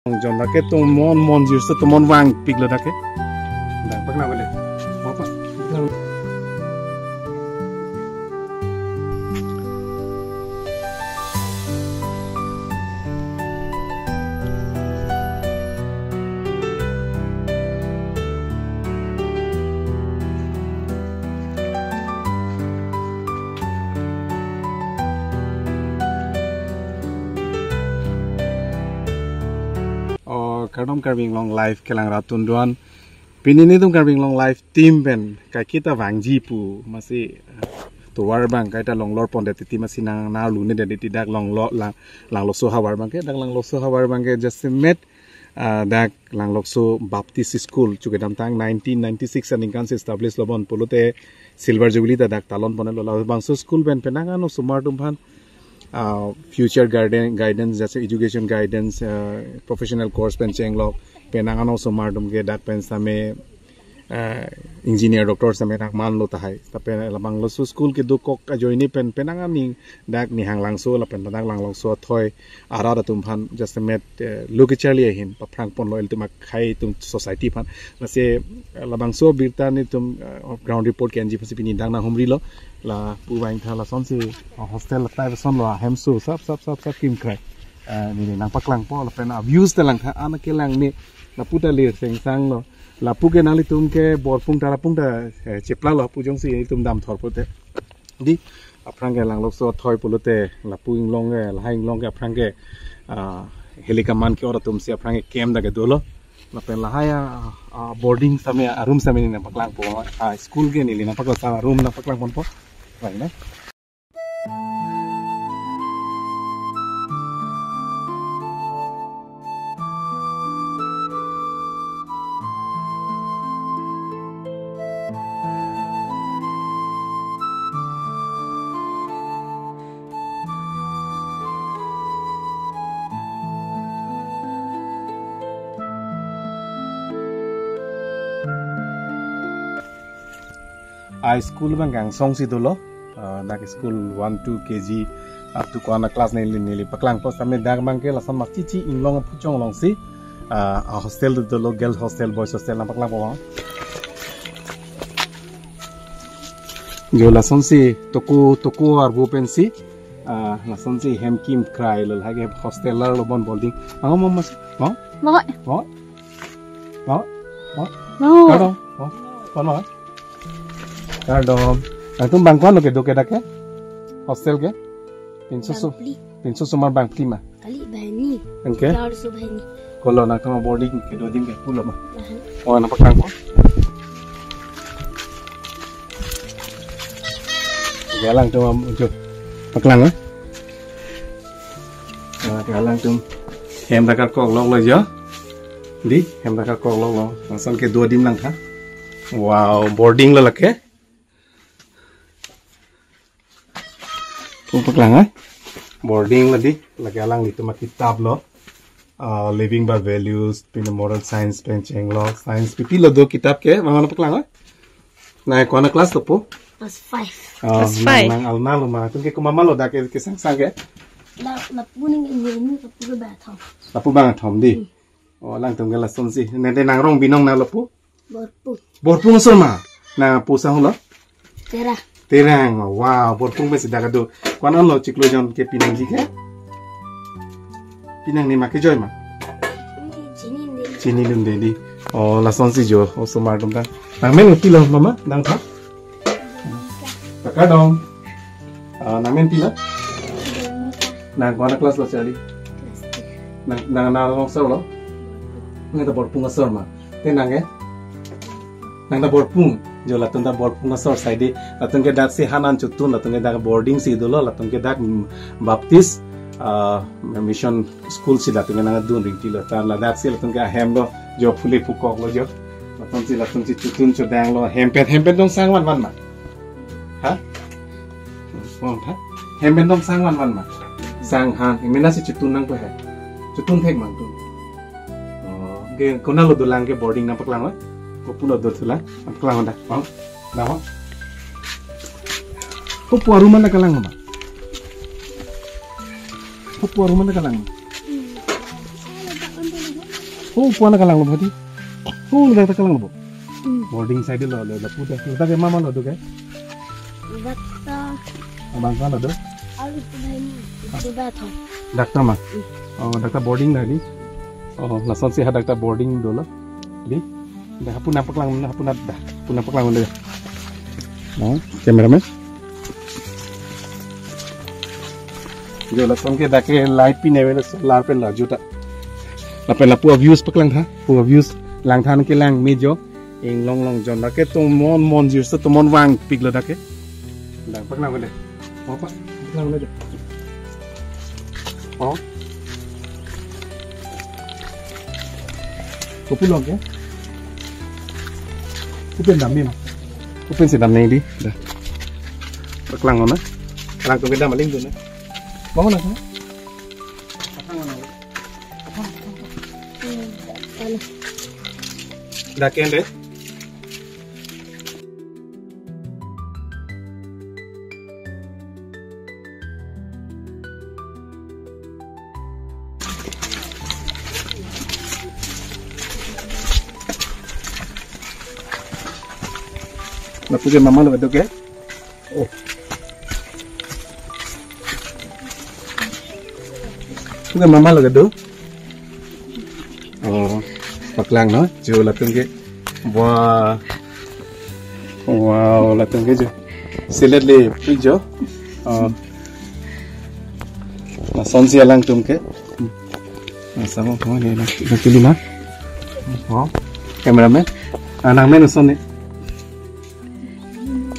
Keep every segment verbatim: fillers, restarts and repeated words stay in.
Jon lake tomon mon jus to tomon vangpiklo lake. Dak paklang bole. Apa? O, kardom Karbi Anglong Live kelang rat atum do-an. Pini nelitum Karbi Anglong Live team pen kaike ta vangji pu amatsi, eh, tovar abang kaita longlor pondet titi amatsi nang-arlu nedet titi dak longlo lang, Langlokso havar abangke, dak Langlokso havar abangke jasemet, ah, dak Langlokso Baptist School chu kedamtang nineteen ninety-six aningkan si establish lo bon pulote Silver Jubilee ta dak talon ponlo. Labangso school pen penang an osomar atum aphan, ah, future guardian, guidance, jasemet education guidance, ah, professional course pen chenglok, penang an osomar atum ke dak pen sitame, ah, engineer, doctor sitame dak manlo tahai. Tapi labangso school kedokok ajoine pen penang an ning dak Nihanglangso lapen dak Langlokso athoi arat atum aphan jasemet, eh, lo kacharli ahin paphrang ponlo ilitum akhei atum society aphan. Lasi, eh, labangso abirta nelitum, eh, ground report ke-enji aphansi pini dak nanghumrilo. Lapu vangtha lasonsi, eh, hostel type asonlo, ahemso sap sap sap sap kimkhai. Eh, neli nangpaklangpo lapen a-views ta langtha, an kelang ni lapu ta lir sengsanglo. Lapu ke nanglitum ke Borpung Tarapung ta, eh, cheplalo, lapu jongsi nelitum damthor pulote. Di, aphrang ke Langlokso athoi pulote, lapu inglong ke, lahai inglong ke aphrang ke, ah, Helikaman ke-ot atumsi aphrang ke camp dak kedolo. Lapen lahai a, a boarding sitame, a room sitame neli nangpaklangpo, a school ke neli nangpaklang, a room nangpaklang ponpo. Right, na? A school abang kangsong si dolo, ah, dak school one, two K G up to ko-an a class neli, neli paklangpo sitame dak abangke lason mat chichi inglong aphuchong alongsi, ah, a hostel do dolo, girls hostel, boys hostel nangpaklangpo bang. Jo lasonsi toko, toko arvo pensi, ah, lasonsi hem kimkhai lo, lake hostel arlo bon boarding. Mama, mama, mama. Mo. Mo. Mo. Mo. Mo. Kardom. Mo. Mo, mo. Kardom. Nangtum bang ko-an lo kedo ke dak ke? Hostel ke? Pinso so. Bangphli. Pinso osomar bangphli ma? Kali banghini. Anke? Klar so banghini. Kolo nangtum boarding kedo adim ke pulo ma? Aha. O, nangpaklangpo. Ke alangtum am ujo. Paklang, eh? Ah, ke alangtum hem dak karkokloklo jo. Di, hem dak karkokloklo. Lason kedo adim langtha. Wow, boarding lo lake. Ko paklang, eh? Boarding lo di, lake alanglitum akitap lo. Ah, Living by Values, pine Moral Science pen chenglok, science pipi lo do kitap ke, mama nangpaklang, eh? Nang ko-an a class lo pu? Class five. Ah, class five. Nang, nang alna lo ma, nangtum ke komat ma lo dak ke, kesangsang ke? La, lapu ning ini, ini lapu ke bangkethom. Lapu bangkethom di. Hmm. O, alangtum ke lasonsi. Nede nangrong binong na lapu? Borpung. Borpung asor ma? Nangpo asang lo? Terang. Terang. Wow, Borpung pensi dak kedo. Ko-an lo chiklo jon ke pinangji ke? Pinang ni ma kejoi ma? Chinidunde. Chinidunde di. O, lasonsi jo, osomar atum ta. Nangmen kopilo mama, nangtha? Kardom. Ah, nangmen kopilo? Nang ko-an a class lo charli? Class three. Nang, nang, nang rong asor lo? Nang ta Borpung asor ma? Te nang ke? Nang ta Borpung. Jo latum ta Borpung asor sai di. Latum ke dak si hanan chotun, latum ke dak boarding si dolo, latum ke dak, mm, Baptist, ah, mission school si latum ke nangdun ringtilo. Ta ladak si latum ke ahem lo, jo phule phukok lo jo. Latumsi, latumsi chotun chodang lo, hem pen, hem pen dong sang van van ma? Ha? Ong tha? Hem pen dong sang van van ma? Sang han, mena si chotun nangpo he. Chotun thek ma nangtum? O, ke konat lo dolang ke boarding nangpaklang lo? Kopi lo dothulang? Nangpaklang dak. Ong. Dak ong. Kopi a room an nangkalang ma? Kopi a room an nangkalang ma? Oh, puan kalang lo bhati. Oh, ladak kalang lo. Hmm. Boarding side lo, lo, lo, puta. Ladak ke mama lo do ke? Doctor. Abang kalang lo do? Alu punaini, sudah tho. Doctor ma? Hmm. Oh, doctor boarding na di. Oh, lasonsi ha doctor boarding dolo. Di. Dah, hapu nangpaklang, hapu nat dah. Hapu nangpaklang deh. Oh, cameraman. Jo, lason ke dak ke light pin ave, solar pen la juta. Lapen lapu views paklang tha, pu views langthan ke langme jo. Inglong long jon dak ke tomon mon jir se tomon vangpik lo dak ke. Dang paklang le. Oh, paklang le. Oh. Kopi long ke? Kopi dam ni ma. Kopi si dam ni di. Dah. Paklang na. Lang tu kedam aling tu na. Bangun na. Dak ke deh. Lapu ke mama lo do ke? Oh. Puke mama lo kedo. Oh, paklang no, jo latum ke. Wah. Wow, latum ke jo. Silet le, pu jo. Oh. Lasonsi alangtum ke. Nah, sama, oh, ini, nah, ini pilih, nah. Oh, cameraman. Ah, nangmen son ni.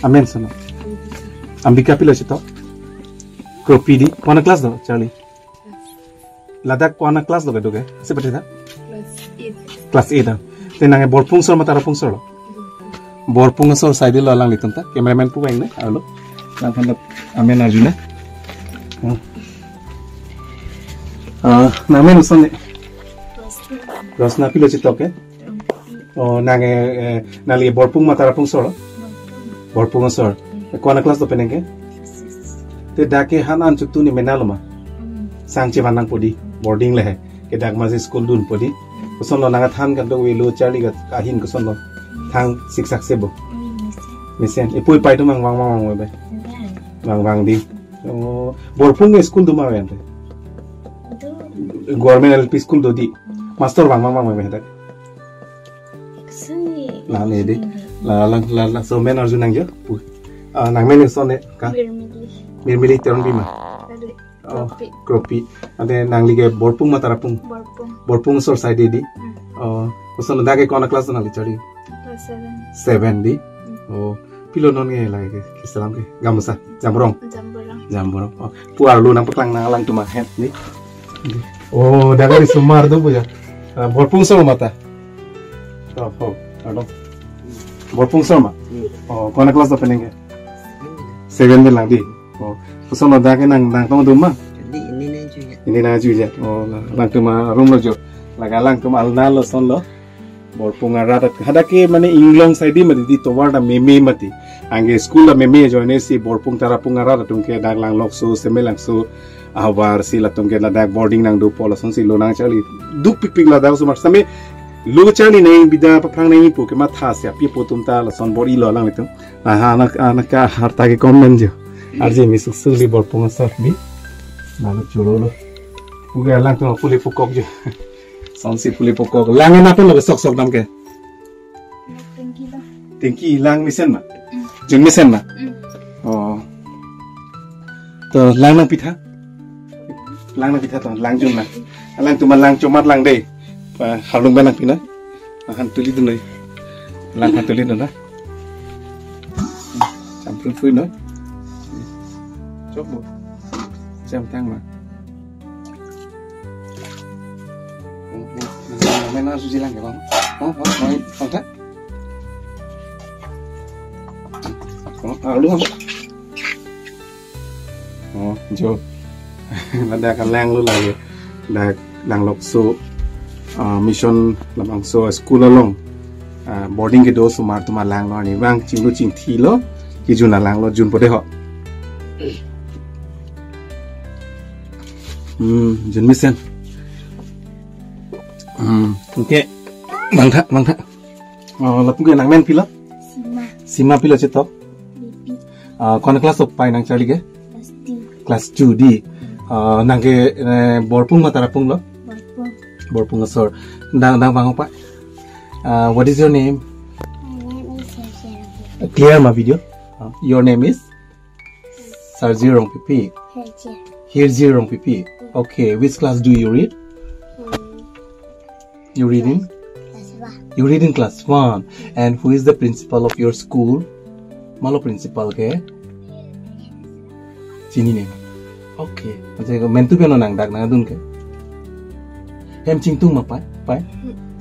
Amen sana. Ambika pilo chito. Kropi di. Kona class do, Charlie? Ladak kona class do kedo ke? Ase pati tha? Class eight. Class eight ah. Te nang Borpung asor ma Tarapung asor lo? Borpung asor side lo alanglitum ta. Cameraman pu kain ne? Alo. Nang panda amen arju na. Hmm. Ah, nangmen son ni. Class two. Class na pilo chito ke? Oh, nang, eh, eh, nangli Borpung ma Tarapung asor lo? Borpung asor. Eh, kona class do penang ke? Te dak ke han an chutu ni mena lo ma? Sang chevan nangpo di, boarding le he. Ke dak ma si school dunpo di. Koson lo nang than kan do we lo Charlie ka ahin koson lo. Thang siksak se bo. Mesen. Ipui pai tu mang vang vang vang be. Vang vang di. Oh, Borpung ke school do ma wen te? Government L P school do di. Master vang vang vang be dak. Sini. La ne di. La la la la so men arju nang jo. Pu. Ah, nangmen son ni ka? Mirmili. Mirmili Teronpi ma. Aduh. Oh, Kropi. Kropi. Ante nangli ke Borpung ma Tarapung? Borpung. Borpung asor side di. Hmm. Oh, koson dak ke kona class nangli Charlie? Class seven. Seven di. Hmm. Oh, pilo non ke lagi ke? Keselam ke? Gamusa, Jamborong. Jamborong. Jamborong. Oh, pu arlo nangpaklang nang alangtum ahem di. Oh, dak ke sumar do pu ya. Ah, Borpung asor ma ta. Oh, oh, pardon. Borpung asor ma. Hmm. Oh, kona class do penang ke? Seven de lang di. Oh, koson lo dak ke nang nangtong do ma? Di, ini nangjuja. Ini nangjuja. Oh, la, alangtum arum lo jo. Laga alangtum alna lo son lo. Borpung arat hadak ke mane inglong side mati di, tovar ta meme mati. Anke school ta meme ajoine si Borpung Tarapung arat atum ke dak Langlokso, Semelangso ahavar si latum ke ladak boarding nangdopo, lasonsi lo nang Charlie. Dukpikpik ladak osomar same lo Charlie nang bida paphrang nangji pu ke matha si api apo atum ta lason bor-i lo alanglitum. Aha, anak, anak ka harta ke comment jo. Arje mi suksuli Borpung asor bi. Lalu cholo lo. Puke alangtum pule pukok jo. Sonsi pule pukok. Lang ena pen lo sok sok dam ke? Tengki lo. Tengki lang mesen ma? Mm. Jun mesen ma? Mm. Oh. To lang nangpi tha? Lang nangpi tha to, lang jun lang. Alangtum lang chomat lang de. Pa, halung ba nangpi na. Ahan tuli dun dei. Lang han tuli dun na. Cham pun pun no. Chok bo. Cham tang ma. Mena suji lang ke bang. Oh, oh, oh, oh, ta. Oh, alu. Oh, jo. Ladak alang lo lagi. Dak Langlokso, ah, mission labangso school along. Ah, boarding kedo osomar atum alang lo ani vang chinglu chingthi lo. Kejun alang lo junpo de ho. Hmm, jun mesen. Hmm, okay. Mangtha, mangtha. Oh, lapu ke nangmen pilo? Sima. Sima pilo chetok? Bipi. Ah, ko-an class ok pai nangcharli ke? Class two. Class two di. Ah, nang ke, eh, Borpung ma Tarapung lo? Borpung. Borpung asor. Dang, dang bang apa? Ah, what is your name? My name is Sergio. Clear ma video. Ah, your name is? Sarji Rongpipi. Sergio. Hirji Rongpipi. Okay, which class do you read? Hmm. You reading? Class one. You reading class one. And who is the principal of your school? Malo principal ke? Chini ne. Okay. Acha ko mentu peno nang dak nang adun ke. Hem chingtung ma pai? Pai?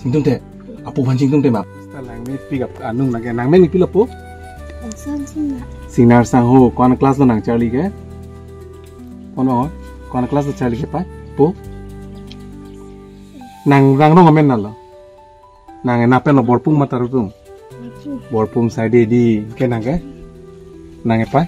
Chingtung te. Apo phan chingtung te ma. Sta lang me pick up anung nang ke nang men pilo po? Asan sina. Singnar sang ho. Ko-an class lo nangcharli ke? Kono? Ko-an class lo charli ke pai? Po? Nang rang rong amen nalo. Nang ena pen lo Borpung ma Tarapung? Borpung. Borpung sai de di ke nang ke? Nang ke pai?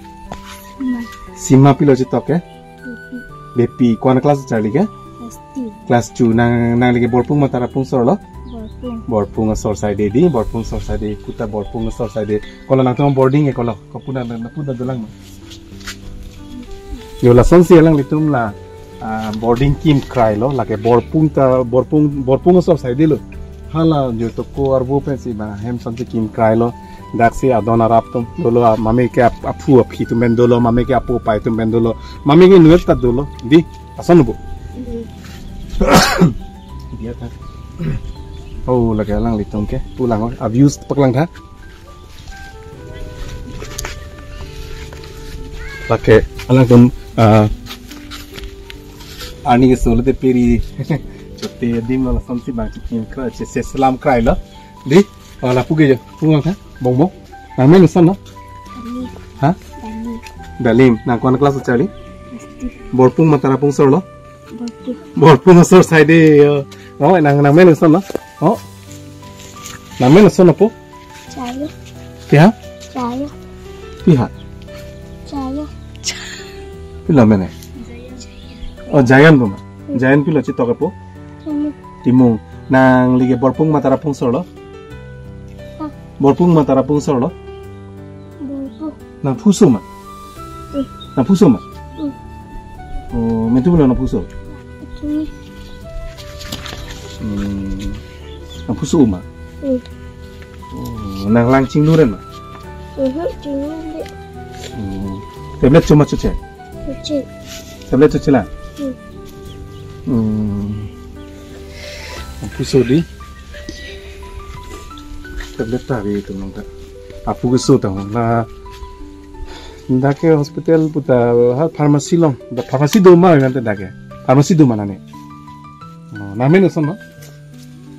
Sima. Sima pilo chetok ke? Bipi. Bipi. Ko-an class charli ke? Class two. Class two. Nang, nangli ke Borpung ma Tarapung asor lo? Borpung. Borpung asor sai de di, Borpung asor sai de, puta Borpung asor sai de. Ko lo nangtum boarding ke ko lo? Ko puna na, na puna dolang ma? Yo, lasonsi alanglitum la, ah, boarding kim krai lo, lake Borpung ta, Borpung, Borpung asor sai de lo. Hala yo toko arvo pensi ba hem sonsi kim krai lo. Daksi adon arap atum dolo, ah, mame ke ap-, aphu aphi atum pen dolo, mame ke apo apai atum pen dolo, mame ke nuet ta dolo. Di, ason bo. Dia ta. Oh, lake alanglitum ke pulang, oh, abuse paklang tha. Lake alangtum, ah, ani ke solo te peri. Chote adim lo lasonsi bang chikim krai, che, che selam krai lo. Di, ah, lapu ke jo, pu nang tha, bong bong. Nang men ason lo? Dani. Ha? Dani. Dalim. Nang ko-an class charli? Class two. Borpung ma Tarapung asor lo? Borpung. Borpung asor sai de, oh. Oh, nang, nang men ason lo? Oh. Nang men ason lo po? Chayo. Piha? Chayo. Piha? Chayo. Pilo men e? Oh, Jayan po ma. Jayan pilo chetok ke po? Timung. Timung. Nangli ke Borpung ma Tarapung asor lo? Ha? Borpung ma Tarapung asor lo? Borpung. Nang phuso ma? Hmm. Nang phuso ma? Hmm. Oh, mentu pilo nang phuso? Hmm. Hmm. Nang phuso ma? Hmm. Oh, nang lang chingnu ren ma? Mhm, chingnu de. Hmm. Tablet choma choche? Choche. Tablet choche la? Hmm. Hmm. Nang phuso di. Tablet ta ave atum nang ta. Aphu keso ta na. Dak ke hospital puta ha pharmacy along. Da pharmacy do ma nang te dak ke. Pharmacy do ma nane. Oh, nang men ason lo?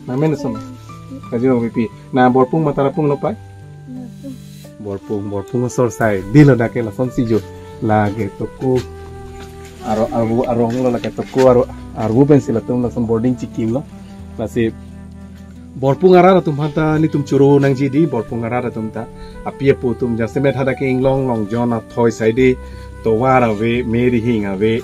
Nang men ason lo? Kaji Rongpipi. Na Borpung ma Tarapung lo pai? Borpung. Borpung, Borpung asor sai. Di lo dak ke lasonsi jo. Lake toko. Aro, arvo, arong lo lake toko, aro, arvo pensi latum lason boarding chikim lo. Lasi Borpung arat atum aphan ta nelitum choro nangji di, Borpung arat atum ta. Api apo atum jasemet hadak ke inglong long jon athoi sai de, tovar ave, merihing ave,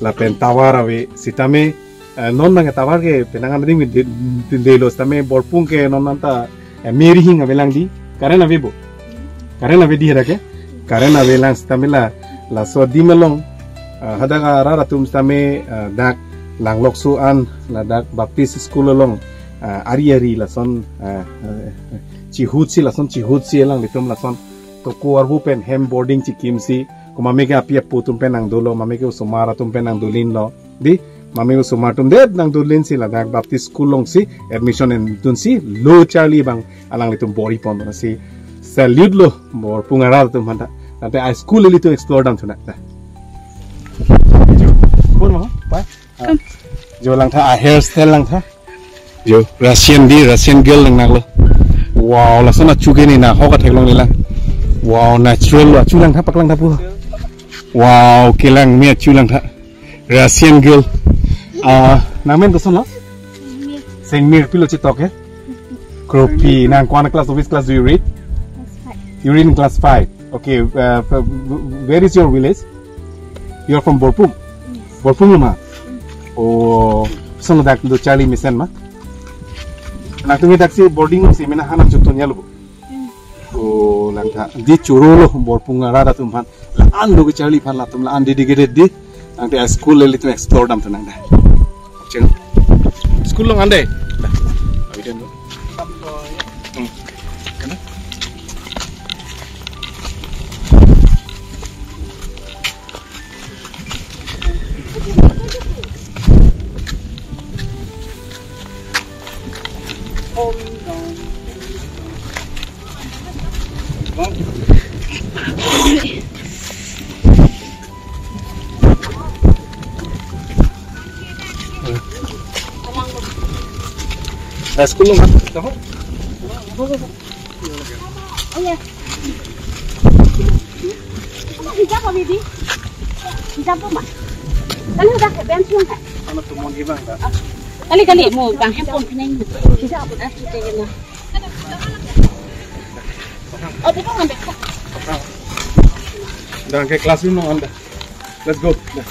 lapen tovar ave, sitame, eh, non nang tovar ke penang an ring de, de, de lo sitame Borpung ke non anta, eh, merihing ave lang di, current ave bo. Current ave di hadak ke? Current ave lang sitame la, laso adim along, ah, hadak arat atum sitame, ah, dak Langlokso an, ladak Baptist School along, ah, ari ari lason, ah, ah, chihutsi lason, chihutsi alanglitum lason toko arvo pen hem boarding chikimsi, ko mame ke api apo atum pen nang dolo, mame ke osomar atum pen nang dolin lo. Di, mame osomar atum det nang dolinsi ladak Baptist School alongsi admission en dunsi lo charli abang alanglitum bor-i pon si salute lo Borpung arat atum aphan ta. Tangte a school ilitum explore dam thu nang ta. Jo, kon mo, pa? Come. Jo lang tha, a hairstyle lang tha. Jo, Russian di, Russian girl lang nang lo. Wow, lason achu ke ne na ho ka theklong ni lang. Wow, natural lo, achu lang tha, paklang tha pu. Wow, kelang me achu lang tha. Russian girl. Ah, nang men koson lo? Sengmir. Pilo chetok ke? Kropi. Nang ko-an class, which class do you read? Class five. You read in class five. Okay, uh, f-, w-, where is your village? You are from Borpung? Yes. Borpung lo ma? Oh, koson lo dak do charli mesen ma? Nangtum ke daksi boarding si mena hana chutun ya lo. Oh, langtha. Di choro lo Borpung arat atum aphan. La-an do kecharli aphan latum la-an dedicated di. Nangte school le ilitum explore dam tu nang da. Cheng. School along ande. Dah. Abi den lo. Hmm. School along, ha? Oh, ya. Hijab apa, Bibi? Hijab apa, Mak? Kali udah ke bench dong, Kak? Ano tu mon hibang, Kak? Kali, kali, mau bang handphone pining. Hijab apa dah? Kita kena. Oh, bukan ngambil, Kak. Dah ke classroom along ande. Let's go. Dah.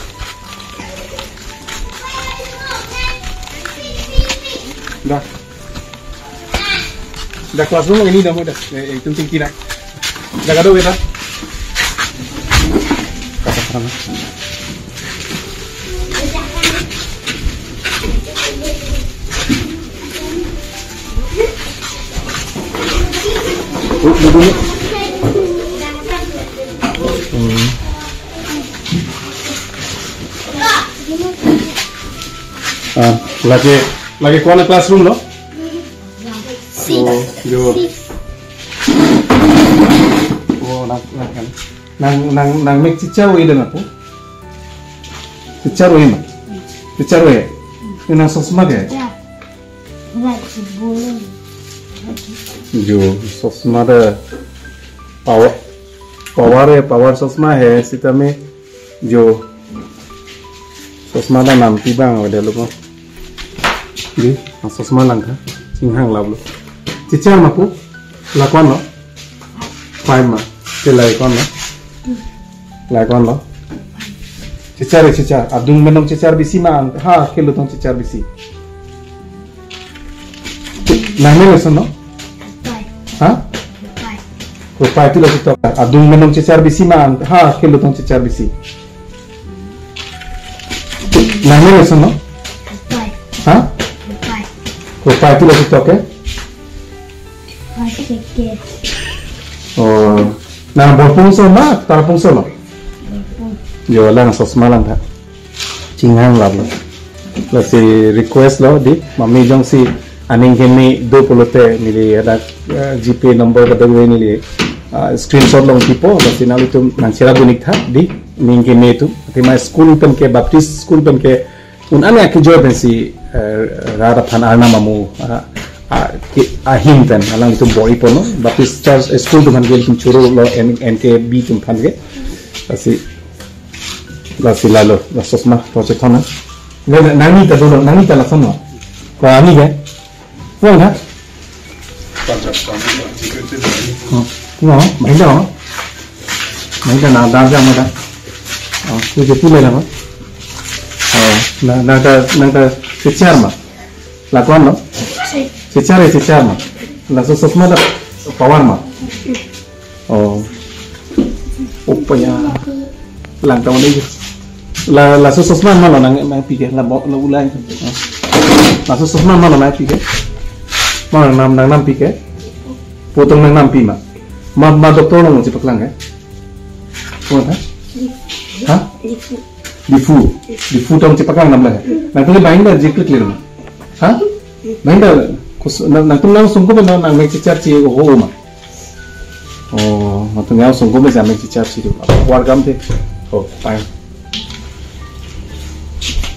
Dah. Dah classroom ini dah mudah. Eh, eh, tingting tidak. Dah kado kita. Kata orang. Hmm. Ah, lake, lake ko-an classroom lo? Six. Oh, yo. Oh, nang, nang, nang, nang, nang mek chichar oi dam apo? Chichar oi ma? Chichar oi. Nang sosma ke? Ya. Yo, sosma de power, power hai, power sosma hai, sitame yo sosma de nampi abang avedet lo ko. Di, sosma langtha, chinghang lap lo. Chichar ma pu, la ko-an lo? Five ma, te la ko-an lo? La ko-an lo? Chichar, chichar. Adung pen dong chichar bisi ma, ha, kelo dong chichar bisi. Nang me lason lo? Five. Ha? Five. Rupai pilo chitok. Adung pen dong chichar bisi ma, ha, kelo dong chichar bisi. Nang me lason lo? Five. Ha? Five. Rupai pilo chitok ke? Five ticket. Oh, nang Borpung so ma, Tarapung so lo? Borpung. Yo, lang sosma langtha. Chinghang lap lo. Lasi request lo di, mami jongsi aning keme do pulote neli hadak, eh, GPay number kadokave neli, ah, screenshot along pipo, lasi nanglitum nangcherap dun ik tha di, aning keme atum. Athema school pen ke, Baptist school pen ke, un-an akejoi pensi, eh, rat aphan Arnam amu, ah, ah, ke, ahin pen alanglitum bor-i ponlo, Baptist Church, eh, school atum aphan ke ilitum choro lo, N, NKB atum aphan ke. Lasi, lasi lalo, la sosma, to chethan na. Ne, ne, nangji ta dolo, nangji ta lason lo. Ko ani ke? Ko ha? Hmm. Ko, main da, oh. Main da na, da, da, da. Oh, tu je tu le na, oh. Oh, na, na ta, na ta, chichar ma. La ko-an lo? Chichar, chichar ma. Laso sosma de power ma. Oh. Opa ya. Lang ta onde. La, laso sosma ma lo nang, nangpi ke, la bo, la ulai. Laso sosma ma lo nangpi ke. Ma nang nam, nang nampi ke. Pu tong nang nampi ma. Ma, ma doctor along chepaklang ke. Ko ha? Ha? Diphu. Diphu tong chepaklang dam le. Nangtum bang da jiklik le ma. Ha? Bang da kus, nang, nangtum nang sungkup nang, nang mek chichar chi ho ma. Oh, nangtum nang sungkup nang mek chichar chi do. Wargam te. Oh, fine.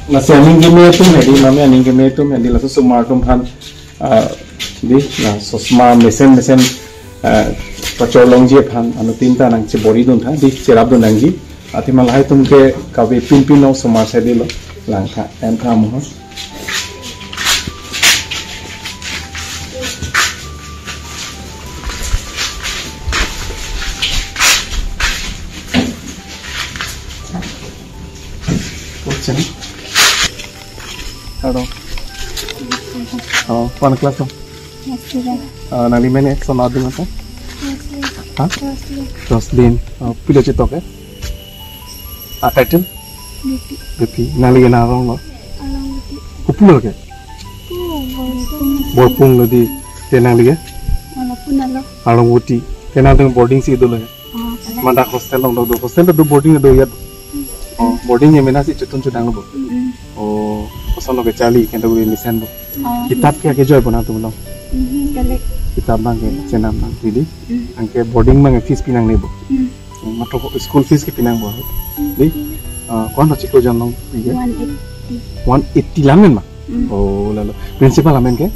Lasi aning keme atum hedi, mami aning keme atum hedi, laso osomar atum aphan, ah, di, la sosma mesen mesen, ah, pachor longji aphan, anuttin ta nangchebor-i dun tha, di, cherap dun nangji. Athema lahai atum ke kave pinpin lo osomar si dilo, langtha, em tha mo. Kochan. Hello. Oh, ko-an class lo? Asira. Ah, nangli men ke, koson adung anta? Roslyn. Ha? Roslyn. Roslyn. Ah, pilo chetok ke? Ah, title? Bipi. Bipi. Nangli ke nang arong lo? Arong Bipi. Kopi lo ke? Oh, Borpung. Borpung lo dei. Te nangli ke? Arong Bipi lo. Arong Bipi. Te nangtum boarding si dolo ke? Oh, kalang. Mate hostel along do, do. Hostel do, boarding do ya? Oh, boarding ya mena si chotun chodang lo bo. Mm. Oh, koson lo kecharli, kendo guri mesen bo. Oh. Kitap ke kejoi bo nangtum along? Mm, kali. Kitap abang ke chenam nang dei. Mm. Anke boarding abang fees pi nangne bo? Mm. Matro school fees ke pi nang bo? Mm. Dei? Ah, ko-an chiklo jon along pi ke? One eighty. One eighty lamen ma? Mm. Oh, lalo. Principal amen ke?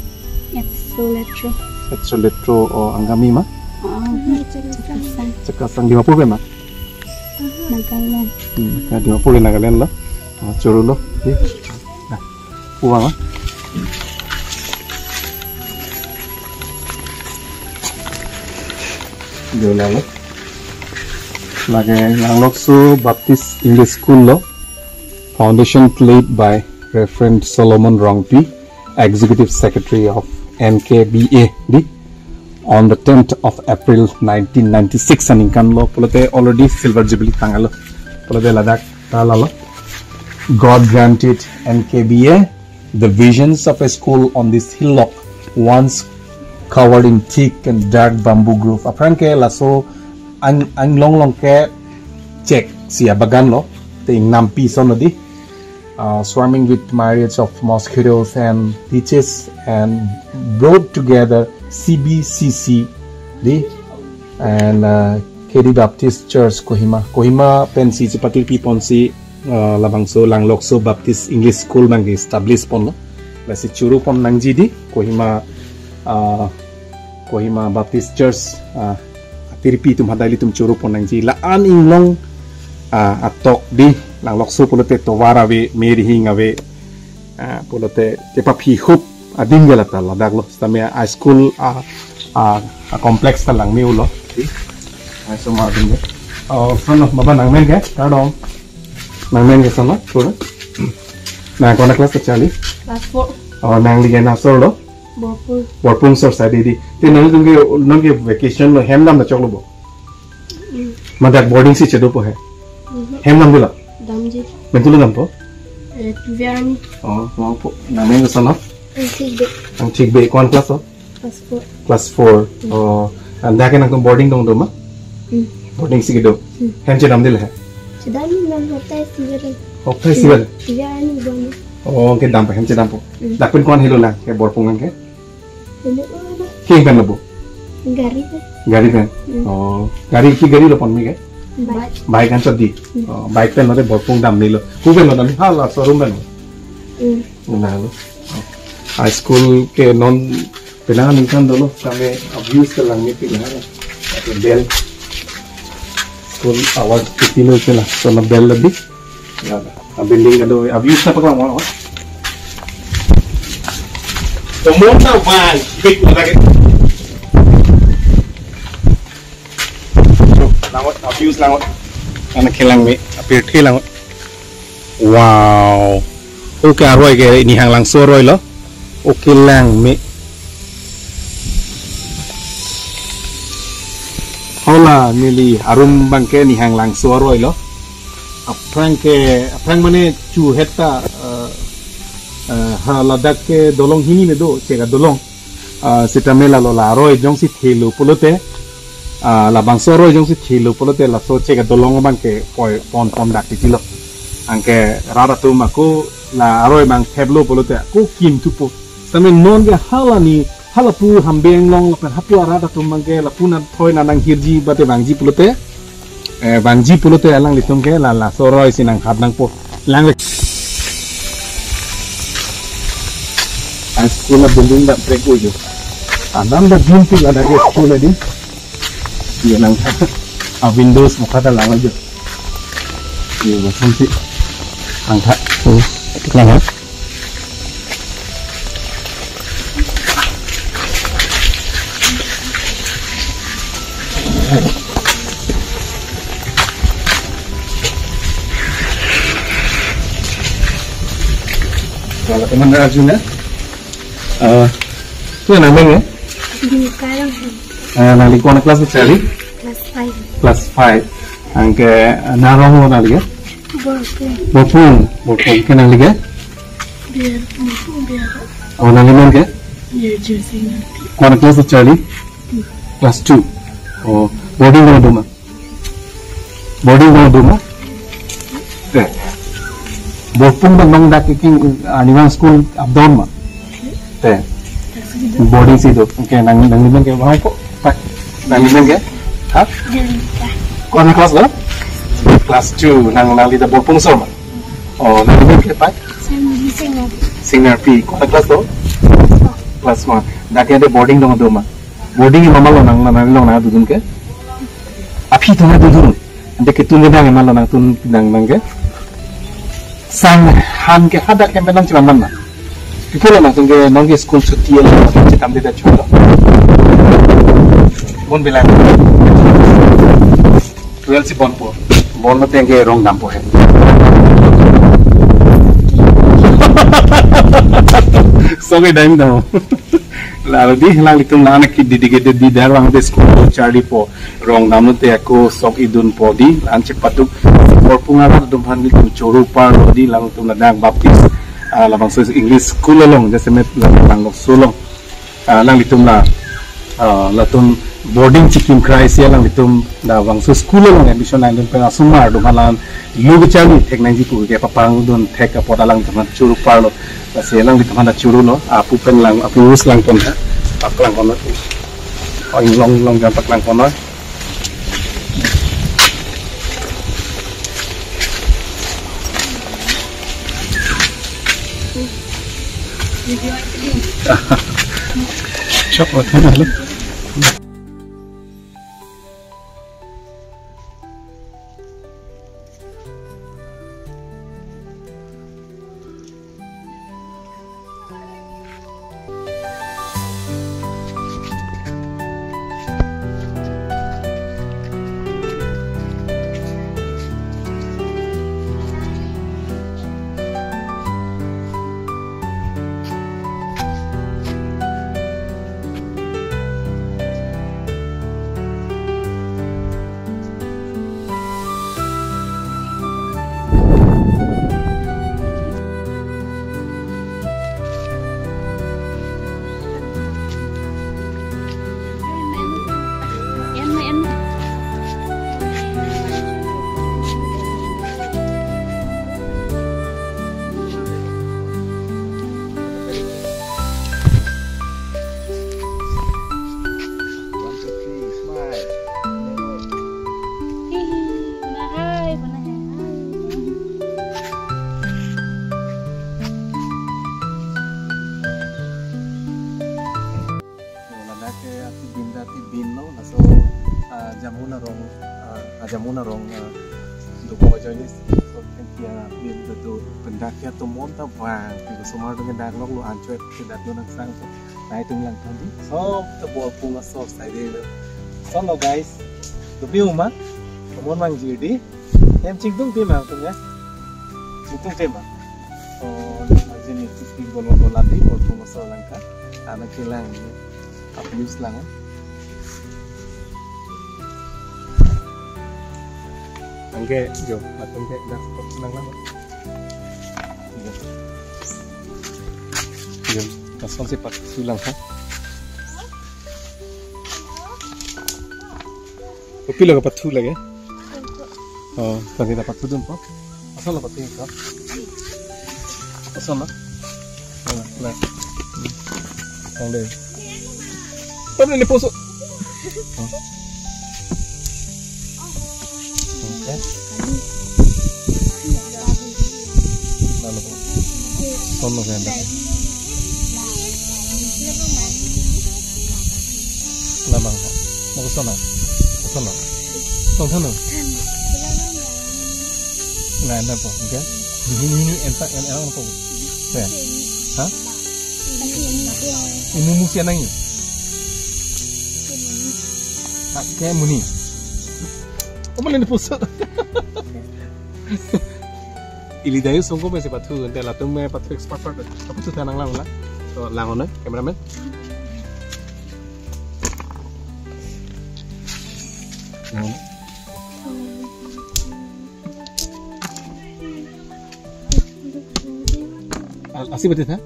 Etso Letro. Etso Letro, oh, Angami ma? Oh, Chakasang. Chakasang, Dimapur ke ma? Nagaland. Hmm, ya, Dimapur ke Nagaland lo. Oh, choro lo. Dei. Nah, puang ma? Dei, lalo. Lake Langlokso Baptist English School lo. Foundation laid by Reverend Solomon Rongpi, Executive Secretary of N K B A, dei, on the tenth of April nineteen ninety-six aningkan lo, pulote already Silver Jubilee tanglo. Pulote ladak ta lalo. God granted N K B A the visions of a school on this hillock, once covered in thick and dark bamboo grove. Aphrang ke laso ang-, anglong along ke chek si abagan lo, te ingnampi ason lo dei. Uh, swarming with myriads of mosquitoes and leeches, and brought together C B C C, dei, and, uh, K D Baptist Church Kohima. Kohima pensi chepatirpi ponsi, uh, labangso Langlokso Baptist English School abang ke establish ponlo. Lasi choro pon nangji dei, Kohima, uh, Kohima Baptist Church, ah, atirpi atum hadak ilitum choro pon nangji. La-an inglong, ah, atok dei, Langlokso pulote tovar ave, me rihing ave, ah, pulote kepaphi hup adim ke lata ladak lo. Setame a school, ah, ah, a complex ta langme-o lo. Dei? Ah, so ma adim ke. Oh, koson lo, baba nangmen ke, kardom. Nangmen ke koson lo, pura. Nang ko-an class kecharli? Class four. Oh, nangli ke na asor lo? Borpung. Borpung asor sa dei dei. Te nangtum ke, nangke vacation lo hem dam ta choklo bo? Mm. Mate boarding si chedopo he? Mhm. Hem dam dei la? Damji. Mentu lo dampo? Eh, Tuve Arni. Oh, dampo. Nangmen koson lo? Angthik Bey. Angthik Bey, ko-an class lo? Class four. Class four. Mm. Oh, anta ke nangtum boarding dong do ma? Mm. Boarding si kedo. Mm. Hem chedam dei la he? Chedam nang hapta isi ber. Hapta isi ber? Tuve Arni bang. Oh, ke dampo, hem chedampo. Mm. Dak pen ko-an helo nang ke Borpung nang ke? Helo, helo. Ki pen lo bo? Gari pen. Gari pen? Mm. Oh, gari, ki gari lo ponme ke? Bike. Bike anchot dei? Mm. Oh, bike pen lote Borpung damnelo. Ko pen lo damji, hala showroom pen lo? Mm. Lalo. Oh. High school ke non penang aningkan dolo, kami abuse ke langmepik lang. Ate bell. School hour fifteen lo ke la, so na bell lo dei. Ya, a building kedo, abuse na paklang wa. Tomon na van, big na lagi. Langot, abuse langot. Anak kelang me, apirthe langot. Wow. Okay, aroi ke Nihanglangso aroi lo. Okay lang me. Hala neli arum abang ke Nihanglangso aroi lo. Aphrang ke, aphrang mane chu heta, eh, eh, ha ladak ke dolong hini me do, chek adolong. Ah, sitame lalo la aroi jongsi thelo pulote, ah, labangso aroi jongsi thelo pulote laso chek adolong abang ke poi pon pon dak titi lo. Anke rat atum ako la aroi abang theplo pulote ako kim thupo. Sitame non ke hala ni, hala pu Hambe Anglong lapen hapu arat atum abang ke lapu nangthoi nang nanghirji mate vangji pulote, eh, vangji pulote alanglitum ke la laso aroi si nanghap nangpo. Lang le. High school a building dam prek ujo. Adam da dim tik ada ke school adi. Dia nang a windows muka ta lang ujo. Dia macam si angkat. Hmm. Nang ha? Kalau teman Arjun ya? Eh, itu yang namanya? Bimika Ronghang. Eh, nangli ko-an class charli? Class five. Class five. Anke, eh, nang arong lo nangli ke? Borpung. Borpung, Borpung. Ke nangli ke? Biar, Borpung, Biar. Oh, nangli men ke? Biar Josina. Ko-an class charli? Class two. Oh, boarding lo doma? Boarding lo doma? Te. Borpung lo nang dak ke arnivang school up down ma? Te. Boarding si do. Oke, nang, nangli men ke bang ko? Pai. Nangli men ke? Ha? Ko-an class lo? Class two. Nang, nangli ta Borpung asor ma? Oh, nangli men ke pai? Singnar P. Ko-an class lo? Class one. Dak ke ante boarding lo doma? Boarding ma, ma lo nang, nang, nang, nang dodun ke? Aphi atum dodun. Ante ketun kedang ma lo nangtum nang, nang ke? Sang han ke hadak ke penang chiman man ma? Pi pulo nangtum ke, nang ke school chuti lo, chitam de da chulo. Bon bilang. Twelve si bonpo. Bonlo tangte rong dampo he. Sok idam dam. Lalo di, nanglitum la-an ke didi ke didi, dak lang de school charlipo. Rong damlo te ako sok idunpo di, la-an chepaduk. Borpung arat atum aphan nelitum choro parlo di, latum ladak Baptist, ah, labangso English school along, jasemet labang Langso along. Ah, nanglitum la, ah, latum boarding chikim krai si nanglitum labangso school along admission nangdun pen asomar atum aphan la-an lo kecharli thek nangji pu ke papangdun thek apot alangtum aphan choro parlo. Lasi nanglitum aphan ta choro lo, apu pen lang, apu us lang pon ha. Paklang pon. Oi, long, long jam paklang pon. Chok lo, thana lo. One, two, three, smile. Hihi, puna hai, puna hai, hai. So, ladak ke ati bin ta ati bin lo, laso, ah, jamun arong, ah, ah, jamun arong, ah, dopo ajoine, so, pen tia bin ta do, pendak ya to mon ta bang, pi osomar atum ke dak lok lo anchot, ke dak lo nang sang, so, nangtum lang thon di, so, ta Borpung asor sai de lo. So lo guys, dopi uma, mon mang ji di, em chingtung pi mang tum ya, chingtung pi mang. Oh, aja ni chingtung bolong bola di, Borpung asor lang ka, anak kilang ni. Abuse lang, eh. Anke, jo, latum ke dak spot lang lang. Jo. Jo, lason si pathu lang ha. Kopi lo kapathu lake? Oh, tadi dapat tudun po. Asal dapat tinggal. Asal na. Nah, nah. Yang deh. Pernah ni pusu. Oh. Oke. Lalu po. Sono saya anda. Labang po. Mau ke sana? Ke sana. Tong sana. Nah, anda po, oke? Ini, ini, ini, entak, en, en, po. Ya. Hah? Ini musi anang ini. Oke, muni. Oh, mana ni pusu? Ili dayu sungko mesi pathu, ante latum me pathu expert part. Apa tu tanang lang la? So, lang ono, cameraman. As-, asi bati tha?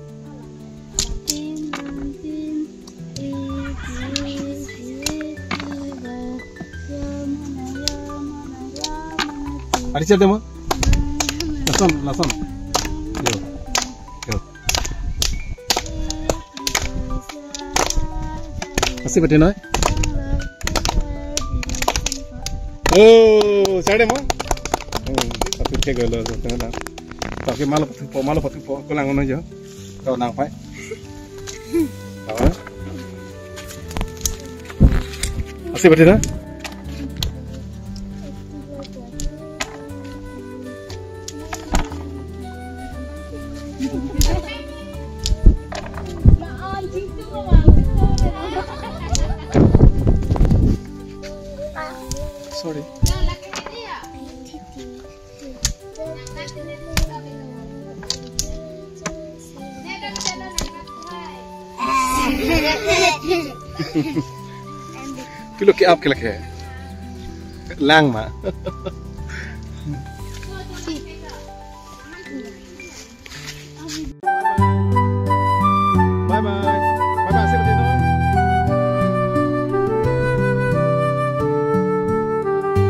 Ari chat demo? Lason, lason. Yo. Yo. Asi bati noi? Oh, chat demo? Hmm, tapi cek dulu, tengah dah. Tapi malu pathupo, malu pathupo, ko lang ono jo. Ko nangpai. Apa? Asi bati na? Sorry. Pilo ke-ap ke lake. Lang ma.